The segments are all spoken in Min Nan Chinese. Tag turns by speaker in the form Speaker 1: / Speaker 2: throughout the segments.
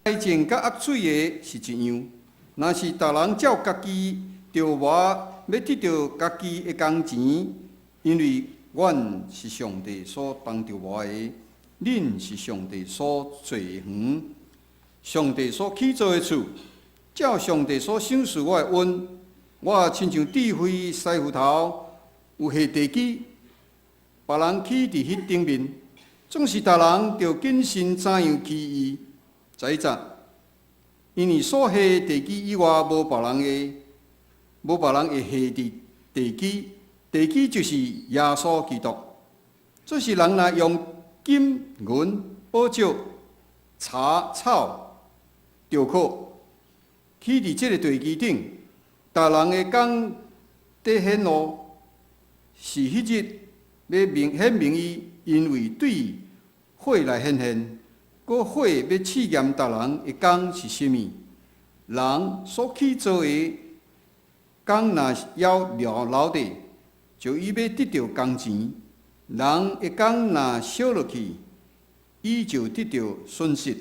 Speaker 1: 乾淨佮惡水的是一樣，若是逐人照家己著磨，欲得著家己的工錢，因為阮是上帝所當著磨的，恁是上帝所做的園，上帝所起造的厝，照上帝所賞賜我的恩，我親像智慧師傅頭有下地基，別人起佇彼頂面，總是逐人著謹慎怎樣起伊。11節，因為所下的地基以外，無別人會下佇地基，地基就是耶穌基督。這是人若用金銀寶石、柴草、石塊起佇這个地基頂，逐人的工得顯露，是彼日欲明顯明伊，因為對火來顯現。閣火欲試驗逐人的工是啥物？人所起造的工若猶留留著，就伊欲得著工錢；人的工若燒落去，伊就得著損失。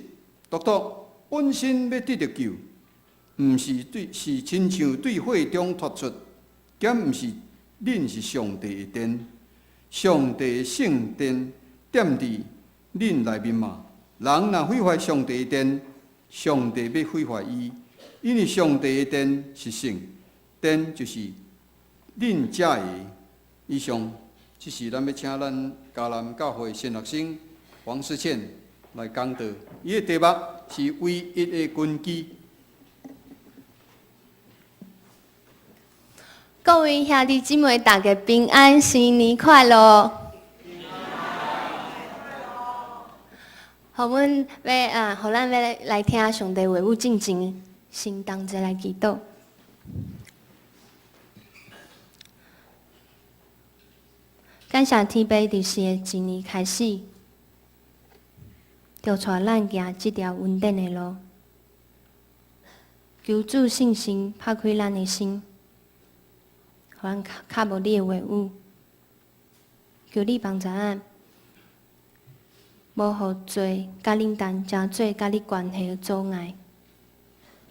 Speaker 1: 獨獨本身欲得著救，毋是對，是親像對火中脫出，敢毋是恁是上帝的殿，上帝的聖靈踮佇恁內面嗎？人若毀壞上帝的殿，上帝欲毀壞伊，因為上帝的殿是聖，殿就是恁遮的。以上，這是咱欲請咱迦南教會神學生黃世倩來講道，伊的題目是唯一的根基。
Speaker 2: 各位兄弟姊妹，大家平安，新年快樂！予阮欲啊，予咱欲來聽上帝話語進前，先同齊來祈禱。感謝天父，佇新的一年開始，就帶咱行這條穩定的路。求主聖神拍開咱的心，予咱較無你的話語。求你幫助咱。無予罪佮恁單，成做佮你關係的阻礙，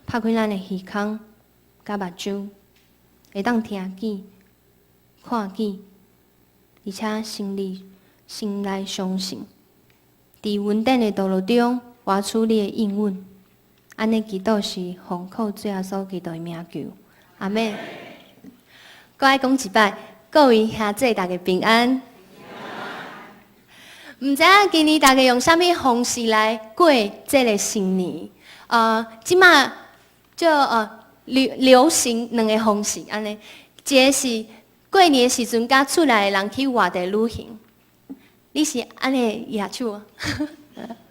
Speaker 2: 拍開咱的耳孔佮目睭，會當聽見、看見，而且心裡心內相信，佇穩定的道路中活出你的應允。按呢祈禱是奉靠主耶穌基督的名求，阿們。閣愛講一擺，各位兄弟大家平安。毋知影今年大家用啥物方式來過這个新年？這馬就流行兩个方式，按呢，一个是過年的時陣，佮厝內的人去外地旅行。你是按呢舉手？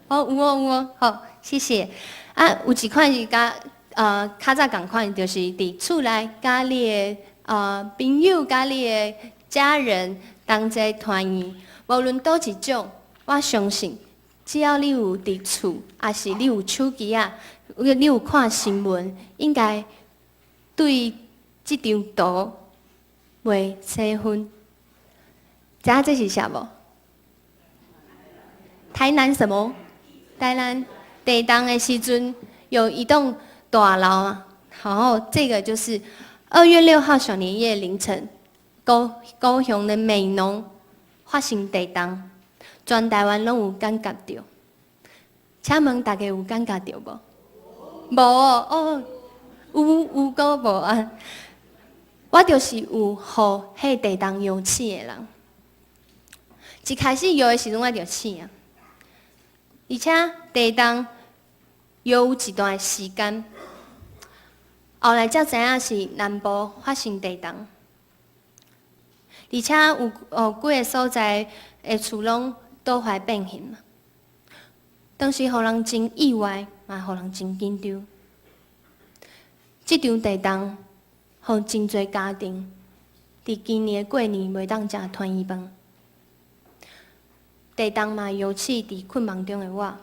Speaker 2: 哦，有哦有哦，好，謝謝。啊，有一款是佮較早仝款，就是佇厝內佮你的朋友、佮你的家人同齊團圓。無論佗一種，我相信，只要你有佇厝，抑是你有手機仔，你有看新聞，應該對這張圖袂生分。知影這是啥無？台南什麼？台南地動的時陣有一棟大樓啊，然後這個就是2月6號小年夜凌晨，高雄的美濃發生地動，全台灣攏有感覺著。請問大家有感覺著無？無哦，有有閣無啊？我就是有予彼地動搖醒的人。一開始搖的時陣，我就醒啊。而且地動搖有一段時間，後來才知影是南部發生地動，而且有幾个所在的厝攏倒壞變形。當時予人真意外，嘛予人真緊張。這場地動，予真濟家庭佇今年的過年袂當食團圓飯。地動嘛搖醒佇困夢中的我，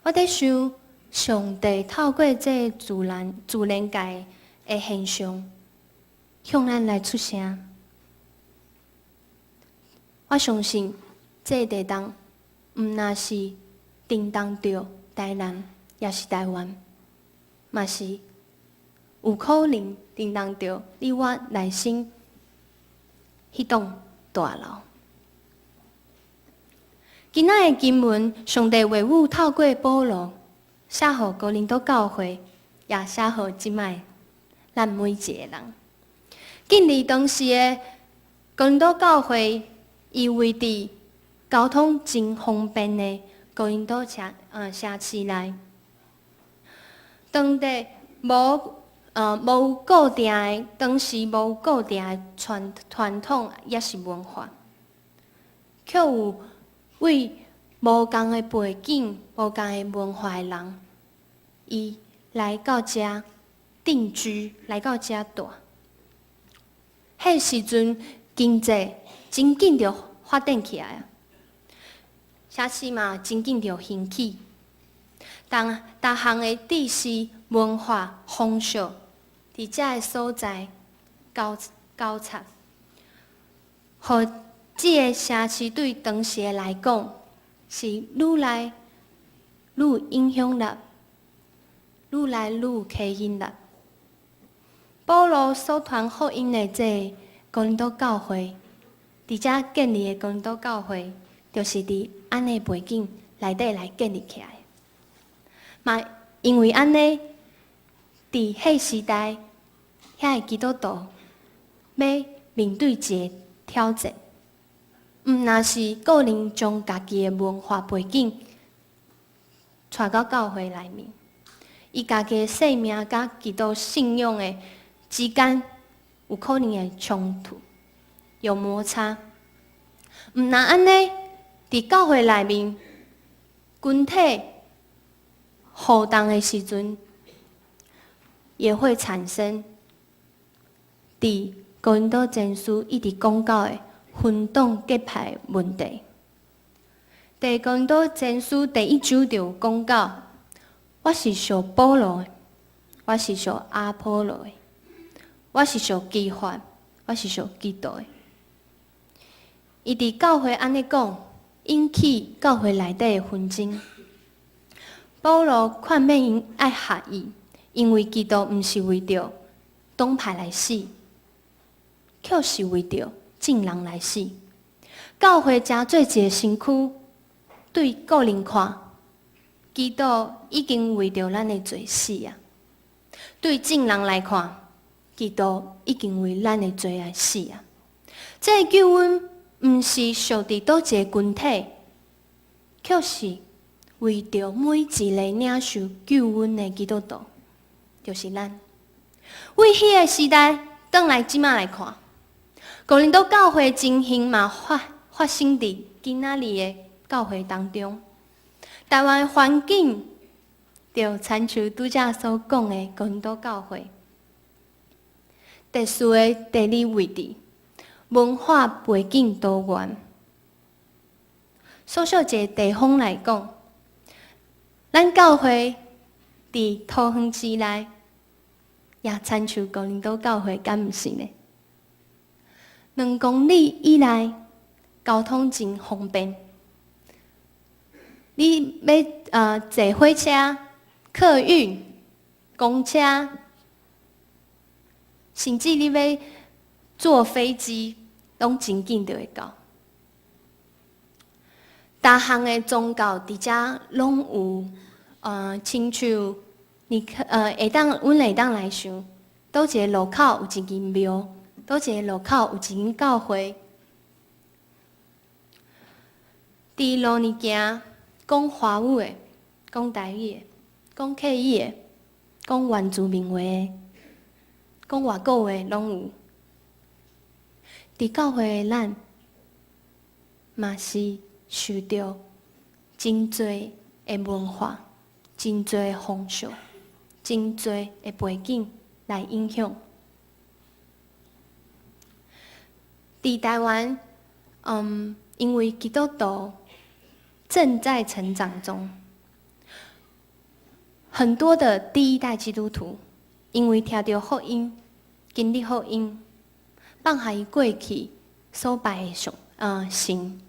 Speaker 2: 我佇想，上帝透過這個自然界的現象，向咱來出聲。我相信，這個地動毋若是震動著台南，也是台灣，嘛是有可能叮當著你我內心彼棟大樓。今仔的經文，上帝話語透過保羅寫予哥林多教會，也寫予這擺咱每一個人。建立當時的哥林多教會，伊位佇交通真方便的哥林多城市內，當地無固定的，當時無固定的傳統，抑是文化，卻有為無仝的背景、無仝的文化的人，伊來到遮定居，來到遮蹛。彼時陣經濟真緊就發展起來啊，城市嘛真緊就興起，逐項的知識、文化、風俗，佇遮个所在交叉，予這個城市對當時的來講是愈來愈有影響力，愈來愈有吸引力。保羅所傳福音的這个哥林多教會，佇遮建立的哥林多教會，就是佇按呢背景內底來建立起來。嘛，因為按呢，佇彼時代，遐个基督徒欲面對一个挑戰，毋若是個人將家己的文化背景帶到教會內面，伊家己的生命佮基督信仰的之間有可能會衝突、有摩擦。毋若按呢，佇教會內面群體互動的時陣，也會產生佇哥林多前書一直講到的分黨結派問題。佇哥林多前書第一章就有講到，我是屬保羅的，我是屬阿波羅的，我是屬基法，我是屬基督的。伊佇教會按呢講，引起教會內底的紛爭。保羅勸勉𪜶愛合一，因為基督毋是為著黨派來死，卻是為著眾人來死。教會成做一个身軀，對個人看，基督已經為著咱的罪死啊；對眾人來看，基督已經為咱的罪來死啊。這个救恩毋是屬佇佗一个群體，卻是為著每一个領受救恩的基督徒，就是咱。為彼个時代，轉來這擺來看，哥林多教會情形嘛發生佇今仔日的教會當中。台灣環境就親像拄才所講的哥林多教會，特殊的地理位置，文化背景多元。縮小一个地方來講，咱教會佇桃園市內，也親像哥林多教會，敢毋是呢？2公里以內，交通真方便。你欲坐火車、客運、公車，甚至你欲坐飛機，攏真緊就會到。逐項的宗教佇遮攏有，親像你阮會當來想，佗一个路口有一間廟，佗一个路口有一間教會。佇路呢行，講華語的，講台語的，講客語的，講原住民話的，講外國話攏有。佇教會的咱，嘛是受著真濟的文化、真濟的風俗、真濟的背景來影響。佇台灣，因為基督徒正在成長中，很多的第一代基督徒因為聽著福音、經歷福音，放下伊過去所拜的神，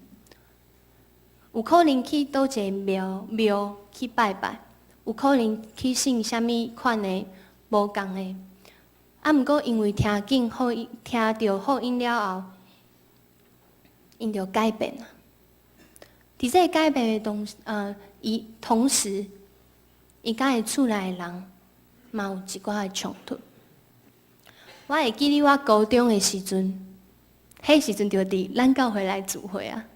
Speaker 2: 有可能去佗一个廟去拜拜，有可能去信啥物款的無仝的。啊，毋過因為聽見福音，聽著福音了後，𪜶就改變啊。佇這个改變的同，伊同時，伊佮伊厝內的人嘛有一寡的衝突。我會記得我高中的時陣，彼時陣就佇咱教會來聚會啊。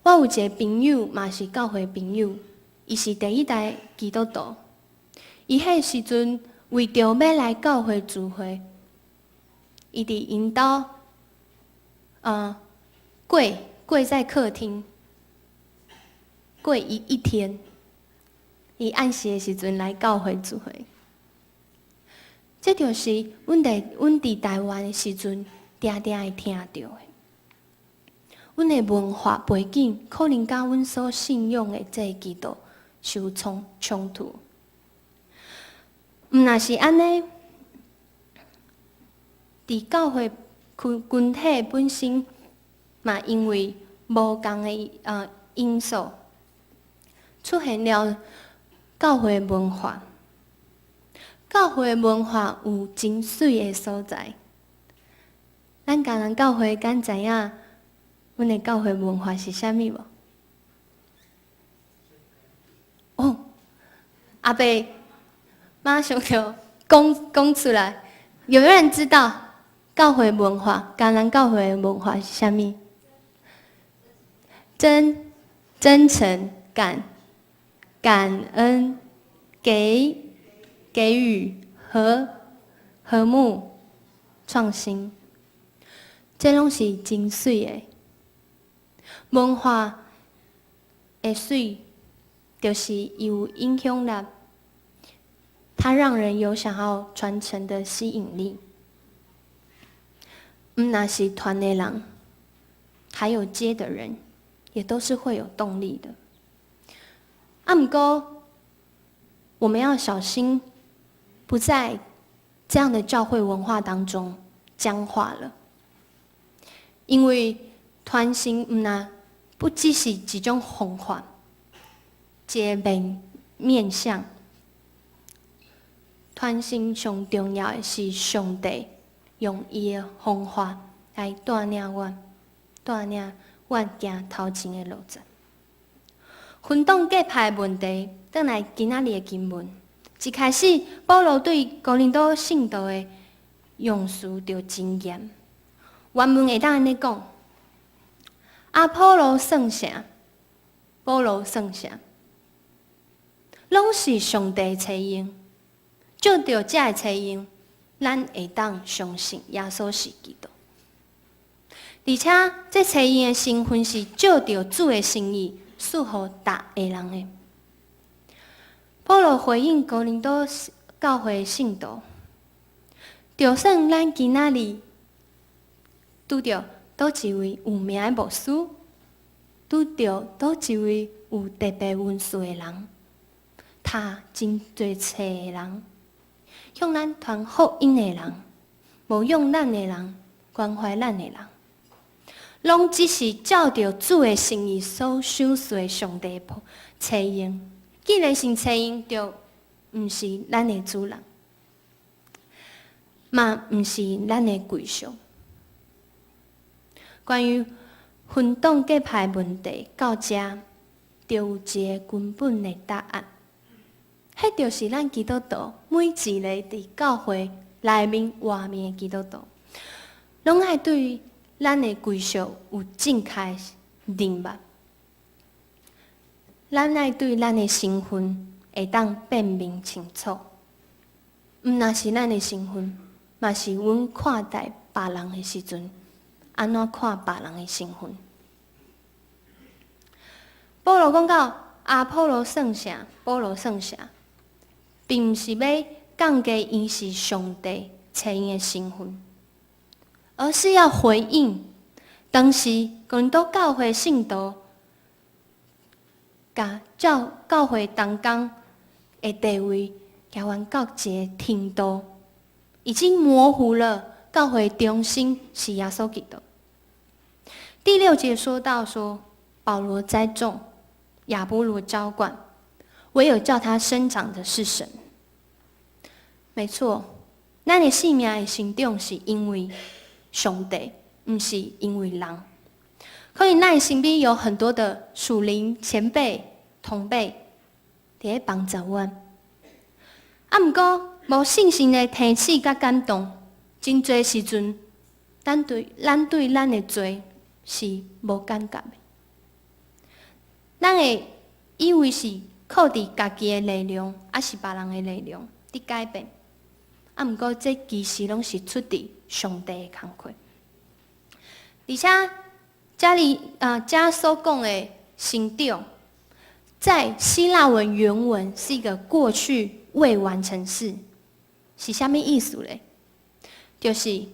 Speaker 2: 我有一个朋友，嘛是教會朋友，伊是第一代基督徒。伊彼時陣為著欲來教會聚會，伊佇𪜶兜，跪跪在客廳，跪一天。伊暗時的時陣來教會聚會。這就是阮佇台灣的時陣，定定會聽著的。阮的文化背景可能佮阮所信仰的這个基督是有衝突。毋若是按呢，佇教會群體本身嘛，因為無仝的因素，出現了教會文化。教會文化有真媠的所在。咱嘉南教會敢知影，阮的教會文化是啥物無？哦，阿伯馬上就講出來。有沒有人知道教會文化？嘉南教會的文化是啥物？真誠感恩給予和睦創新，這攏是真媠的文化的媠，就是伊有影響力，它讓人有想要傳承的吸引力。毋若是傳的人，還有接的人，也都是會有動力的。啊，毋過我們要小心，不在這樣的教會文化當中僵化了，因為傳承毋若不只是一種方法，一個面向。傳承上重要的是上帝用伊的方法來帶領阮，帶領阮行頭前的路程。分黨結派的問題，轉來今仔日的經文。一開始，保羅對哥林多信徒的用詞就真嚴。原文會當按呢講：阿波羅算啥？保羅算啥？攏是上帝差用，藉著這个差用，咱會當相信耶穌是基督。而且，這差用的身份是照著主的心意賜予逐个人的。保羅回應哥林多教會信徒，就算咱今仔日拄著佗一位有名的牧師，拄著佗一位有特別恩賜的人，讀真濟冊的人，向咱傳福音的人，牧養咱的人，關懷咱的人，攏只是照著主的心意所賞賜的上帝差用。既然是差用，就毋是咱的主人，嘛毋是咱的歸屬。關於分黨結派問題，到遮就有一个根本的答案。彼就是咱基督徒每一个佇教會內面、外面的基督徒，攏愛對咱的歸屬有正確認捌。咱愛對咱的身份會當辨明清楚，毋若是咱的身份，嘛是阮看待別人的時陣，按怎看別人的身份。保羅講到阿波羅算啥？保羅算啥？並毋是欲降低伊是上帝差用的身份，而是要回應當時哥林多教會信徒，共教會同工的地位，抬懸到一个程度，已經模糊了教會中心是耶穌基督。第六節說到說，保羅栽種，亞波羅澆灌，唯有叫它生長的是神。沒錯，咱的生命的成長是因為上帝，毋是因為人。可能咱身邊有很多的屬靈前輩、同輩，佇咧幫助阮。啊，毋過無聖神的提醒佮感動，真濟時陣，咱對咱的罪是無感覺的。咱會以為是靠佇家己的力量，抑是別人的力量佇改變。啊，毋過這其實攏是出佇上帝的工課。而且，這裡啊，遮所講的成長，在希臘文原文是一個過去未完成式，是啥物意思咧？就是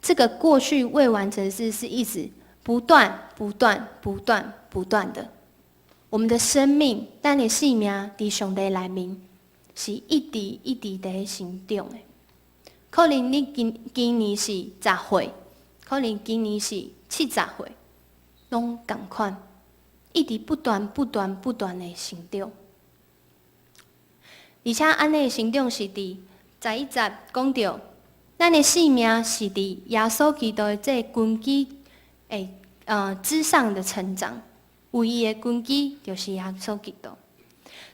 Speaker 2: 這個過去未完成式是意思不斷、不斷、不斷、不斷的。我們的生命，咱的生命佇上帝內面是一直一直佇成長的。可能你今年是10歲，可能今年是70歲，攏仝款，一直不斷、不斷、不斷的成長。而且按呢成長是佇11節講著，咱的生命是佇耶穌基督的這個根基的之上的成長，唯一的根基就是耶穌基督。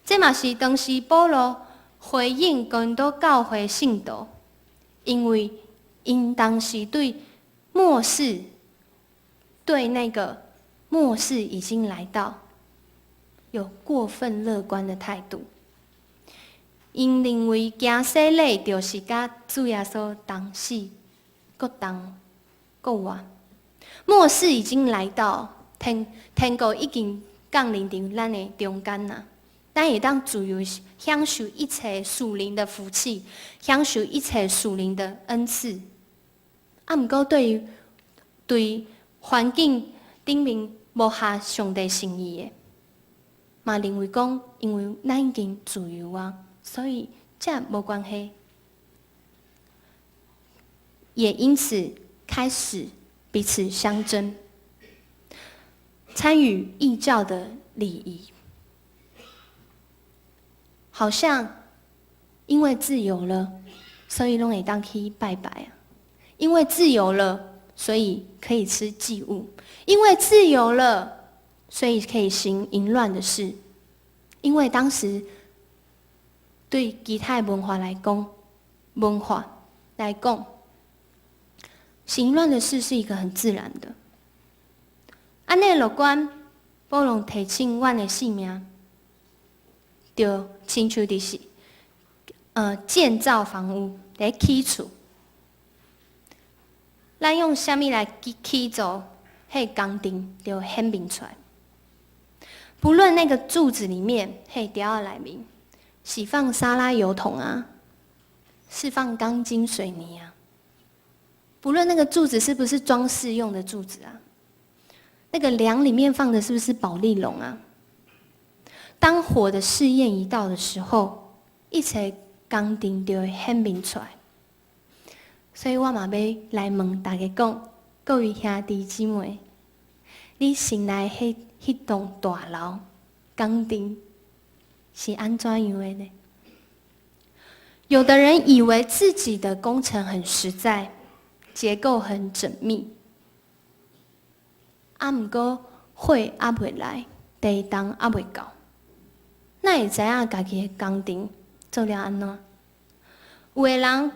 Speaker 2: 這嘛是當時保羅回應哥林多教會信徒，因為𪜶當時對末世，對那個末世已經來到，有過分樂觀的態度。𪜶認為行洗禮就是佮主耶穌同死，閣同復活。末世已經來到，天國已經降臨佇咱的中間啦。咱會當自由享受一切屬靈的福氣，享受一切屬靈的恩賜。啊，毋過對於對環境頂面無合上帝心意的，嘛認為講，因為咱已經自由啊，所以這無關係。也因此開始彼此相爭，參與異教的禮儀，好像因為自由了，所以攏會當去拜拜啊。因為自由了，所以可以吃祭物；因為自由了，所以可以行淫亂的事。因為當時對其他文化來講，行淫亂的事是一個很自然的。按呢樂觀，保羅提醒阮的生命，就親像就是，建造房屋來起厝。咱用啥物來起造，彼個工程就顯明出來。不論那個柱子裡面，彼柱仔內面是放沙拉油桶啊，是放鋼筋水泥啊。不論那個柱子是不是裝飾用的柱子啊，那個梁裡面放的是不是保麗龍啊？當火的試驗一到的時候，一切工程就會顯明出來。所以我嘛欲來問大家講，各位兄弟姊妹，你心內彼棟大樓工程是按怎樣的呢？有的人以為自己的工程很實在，結構很縝密，啊，毋過火猶未來，地動猶未到，哪會知影家己的工程做了按怎？有的人，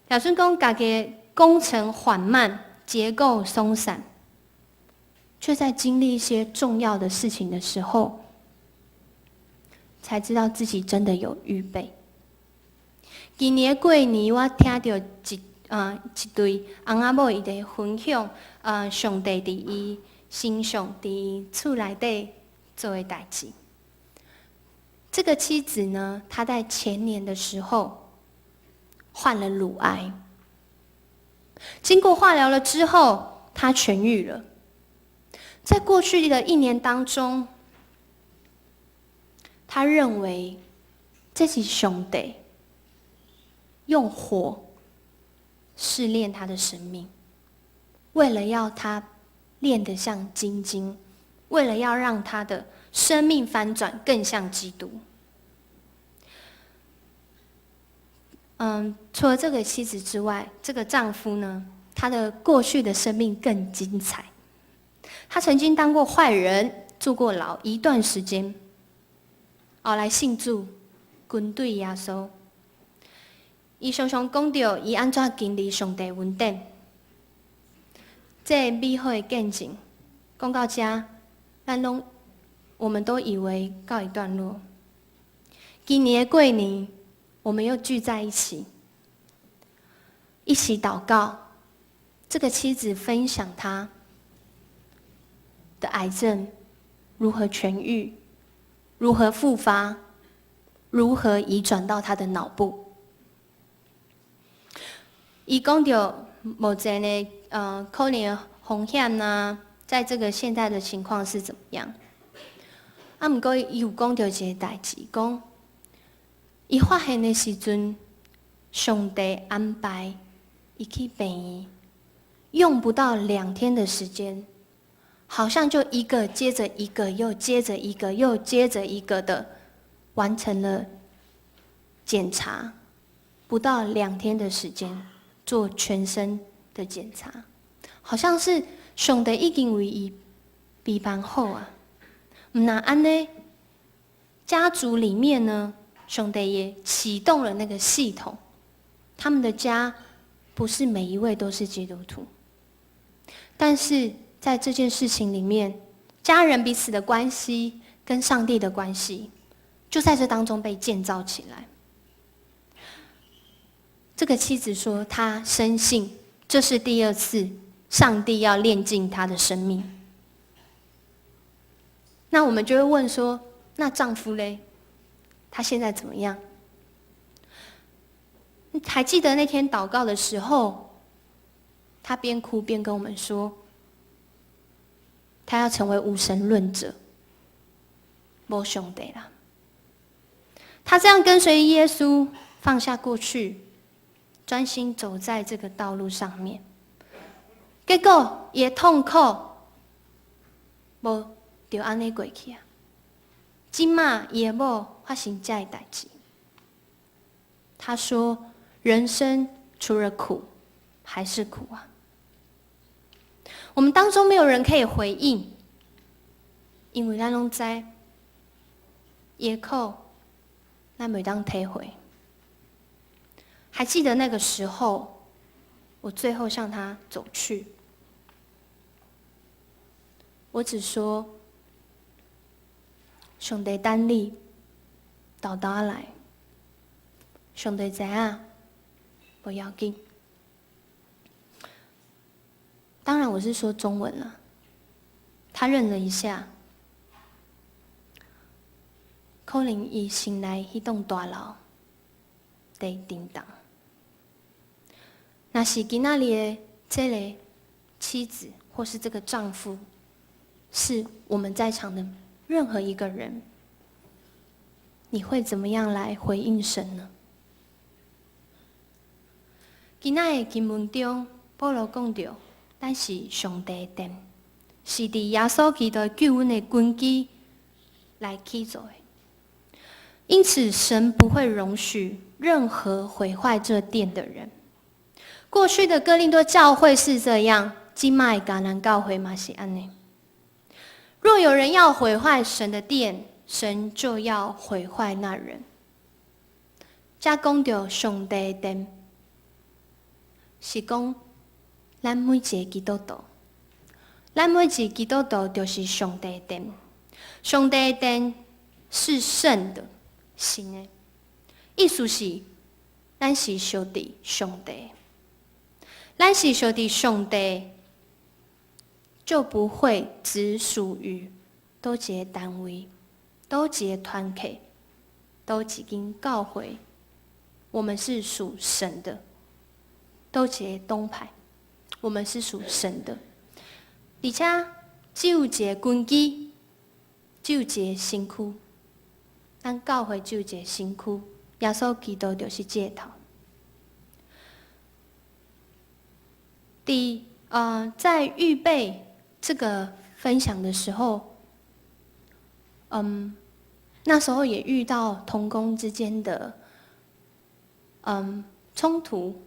Speaker 2: 就算講家己的工程緩慢，結構鬆散，卻在經歷一些重要的事情的時候，才知道自己真的有預備。今年過年，我聽著一對翁仔某伊佇分享，上帝佇伊身上，佇伊厝內底做的代誌。這個妻子呢，她在前年的時候患了乳癌，經過化療了之後，她痊癒了。在過去的一年當中，她認為這是上帝用火試煉他的生命，為了要他煉得像精金，為了要讓他的生命翻轉更像基督。除了這個妻子之外，這個丈夫呢，他的過去的生命更精彩。他曾經當過壞人，坐過牢一段時間，後來信主，跟隨耶穌。伊常常講著伊按怎經歷上帝恩典，這個美好的見證，講到遮，咱攏我們都以為告一段落。今年的過年，我們又聚在一起，一起禱告。這個妻子分享她的癌症如何痊癒，如何復發，如何移轉到她的腦部。伊講著目前的可能風險啊，在這個現在的情況是怎麼樣？啊，毋過伊有講著一個代誌，講伊發現的時陣，上帝安排伊去病院，用不到2天的時間，好像就一個接着一個，又接着一個，又接着一個的完成了檢查，不到兩天的時間做全身的檢查，好像是上帝已經為伊備辦好啊。毋但按呢，家族裡面呢，上帝也啟動了那個系統。他們的家不是每一位都是基督徒，但是在這件事情裡面，家人彼此的關係跟上帝的關係，就在這當中被建造起來。這個妻子說，她深信這是第二次上帝要煉淨她的生命。那我們就會問說，那丈夫嘞？他現在怎麼樣？你還記得那天禱告的時候，他邊哭邊跟我們說，他要成為無神論者，無上帝啦。他這樣跟隨耶穌，放下過去，專心走在這個道路上面。結果伊痛苦，無就按呢過去啊。這馬伊的某發生這个代誌。他說：“人生除了苦，還是苦啊。”我們當中沒有人可以回應，因為咱攏知，伊的苦，咱袂當體會。還記得那個時候，我最後向他走去，我只說：上帝等你，沓沓來。上帝知影，無要緊。當然我是說中文了。他愣了一下，可能伊心內彼棟大樓佇震動。若是今仔日的這個妻子或是這個丈夫，是我們在場的任何一個人，你會怎麼樣來回應神呢？今仔的經文中，保羅講著，咱是上帝的殿，是佇耶穌基督救恩的根基來起造的。因此，神不會容許任何毀壞這殿的人。過去的哥林多教會是這樣，這馬的迦南教會嘛是按呢。若有人要毀壞神的殿，神就要毀壞那人。遮講著上帝的殿，是講咱每一個基督徒，咱每一個基督徒就是上帝的殿。上帝的殿是聖的，聖的，意思是咱是屬佇上帝，咱是屬佇上帝，就不會只屬於佗一個單位、佗一個團體、佗一間教會。我們是屬神的，佗一個黨派，我們是屬神的。而且只有一個根基，只有一個身軀。咱教會只有一個身軀，耶穌基督就是這個頭。在預備這個分享的時候，那時候也遇到同工之間的衝突。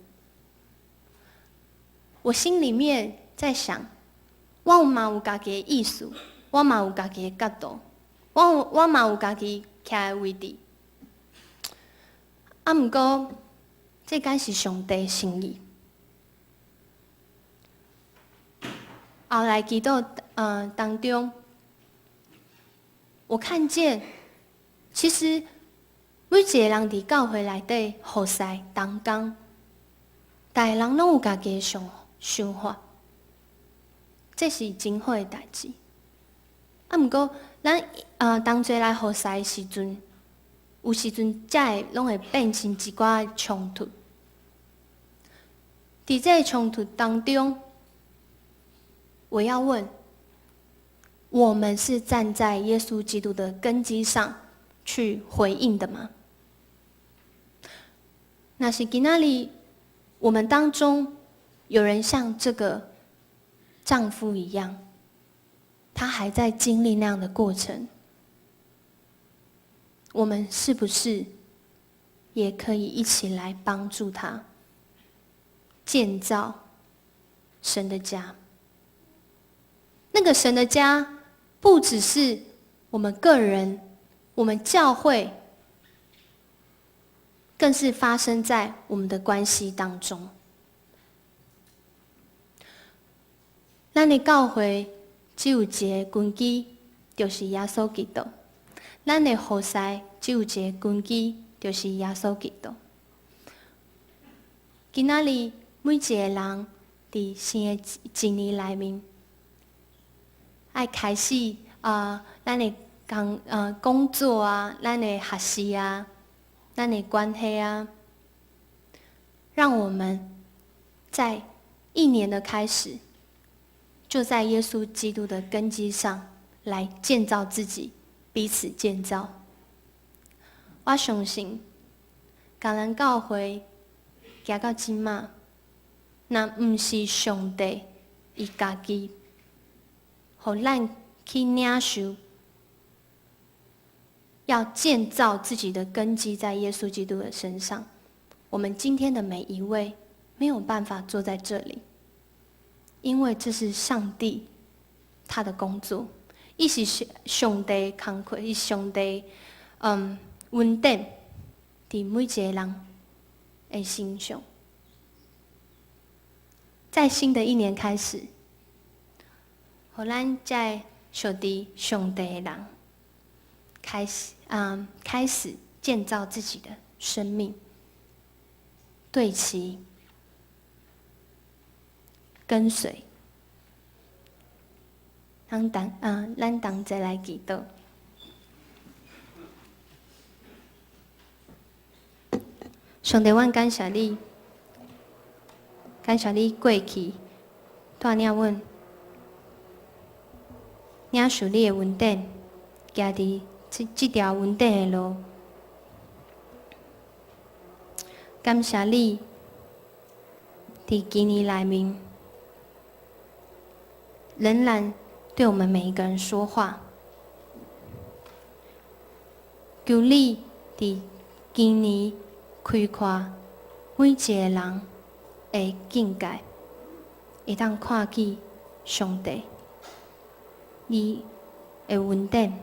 Speaker 2: 我心裡面在想，我嘛有家己的意思，我嘛有家己的角度，我嘛有家己徛的位置。啊，毋過，這敢是上帝的心意？後來祈禱當中，我看見，其實每一個人佇教會內底服侍同工，逐個人攏有家己的想法，這是真好的代誌。啊，毋過咱同齊來服侍的時陣，有時陣才會攏會變成一寡衝突。佇這個衝突當中，我要問：我們是站在耶穌基督的根基上去回應的嗎？若是今仔日，我們當中有人像這個丈夫一樣，他還在經歷那樣的過程，我們是不是也可以一起來幫助他建造神的家？那個神的家，不只是我們個人、我們教會，更是發生在我們的關係當中。咱的教會只有一個根基，就是耶穌基督。咱的服侍只有一個根基，就是耶穌基督。今仔日每一個人佇新的一年內面，愛開始啊，咱的工作啊，咱的學習啊，咱的關係啊，讓我們在一年的開始，就在耶穌基督的根基上來建造自己，彼此建造。我相信，共咱教會行到這馬，若毋是上帝伊家己，予咱去領受，要建造自己的根基在耶穌基督的身上，我們今天的每一位沒有辦法坐在這裡，因為這是上帝他的工作，伊是上帝工課，伊上帝恩典佇每一個人的身上。在新的一年開始，予咱這屬佇上帝的人，開始建造自己的生命，對齊跟隨。咱同齊來祈禱。上帝，阮感謝你，感謝你過去帶領阮領受你的恩典，行佇這條恩典的路。感謝你，佇今年內面，仍然對我們每一個人說話。求你佇今年開闊每一個人的境界，會當看見上帝，你的恩典，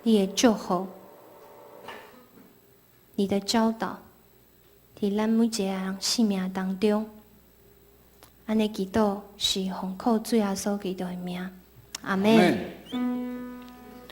Speaker 2: 你的祝福，你的教導，佇咱每一個人生命當中。按呢祈禱是奉靠主耶穌基督的名，阿們。